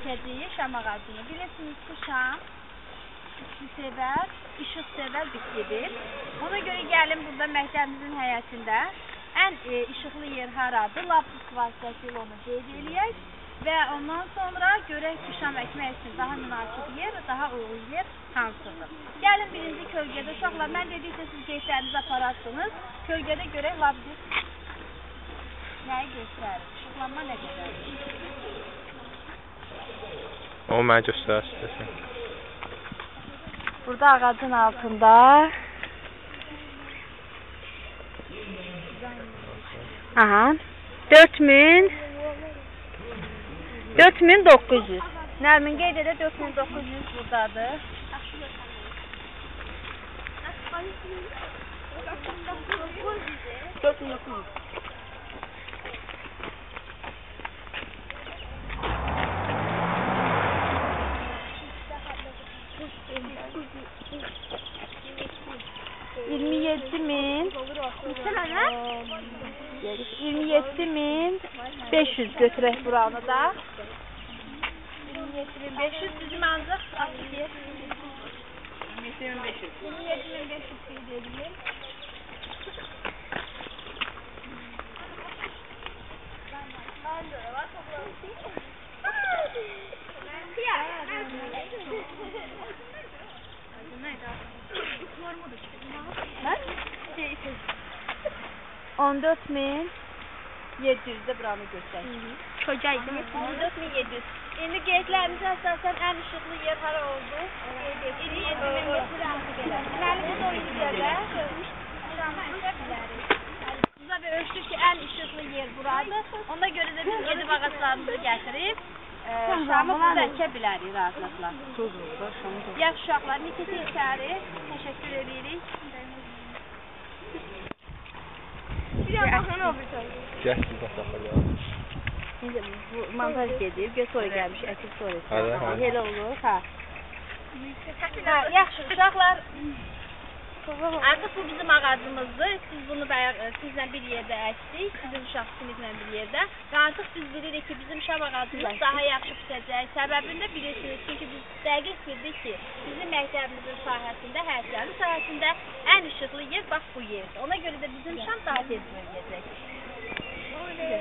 əkəcəyik şam ağacını. Bilirsiniz ki, şam isti sevər, işıq sevər bitkidir. Ona görə gəlin burada məktəbimizin həyətində ən işıqlı yer haradır? Lab vasitəsilə onu qeyd eləyək və ondan sonra görək ki, şam əkmək üçün daha münasib yer, daha uyğun yer hansıdır. Gəlin birinci kölgədə uşaqlar, mən dedikcə siz qeydlərinizi apararsınız. Kölgədə görək labdis nəyi göstərir? İşıqlanma nə qədərdir? O mənə göstərir istəsən. Burada ağacın altında aha, 4900. Nərmin qeyd edə 4900 buradadır. 4900. 27.000. 27.500 götürək buranı da. 27.500 bizim ancaq açıq yer. 27.500. 27.500 qeyd edilir. Mən? 14.700-də buranı göstərir. Çoca idi. 14.700. İndi qeydlərimizə əsasən ən işıqlı yer hara oldu? 27.500. Deməli, biz o hissədə şamı əkə bilərik. Biz də ölçdük ki, ən işıqlı yer buradır. Ona görə də biz gedib ağaclarımızı gətirib şamı burada əkə bilərik rahatlıqla. Yaxşı uşaqlar, Nikita içəri. Təşəkkür edirik. Gəl siz baxaq. İndi bu montaj gedib, göz sonra gəlmiş, əkib sonra. Elə olur, hə. Hə, yaxşı uşaqlar. Artıq bu bizim ağacımızdır. Siz bunu bayaq sizlə bir yerdə əkdik, sizin uşaq siniflə bir yerdə. Və artıq biz bilirik ki, bizim şam ağacımız daha yaxşı bitəcək. Səbəbini də bilirsiniz, çünki biz dəqiq bildik ki, bizim məktəbimizin sahəsində, həyətlərin sahəsində ən işıqlı yer bax bu yerdir. Ona görə də bizim şam daha tez böyüyəcək. Oley!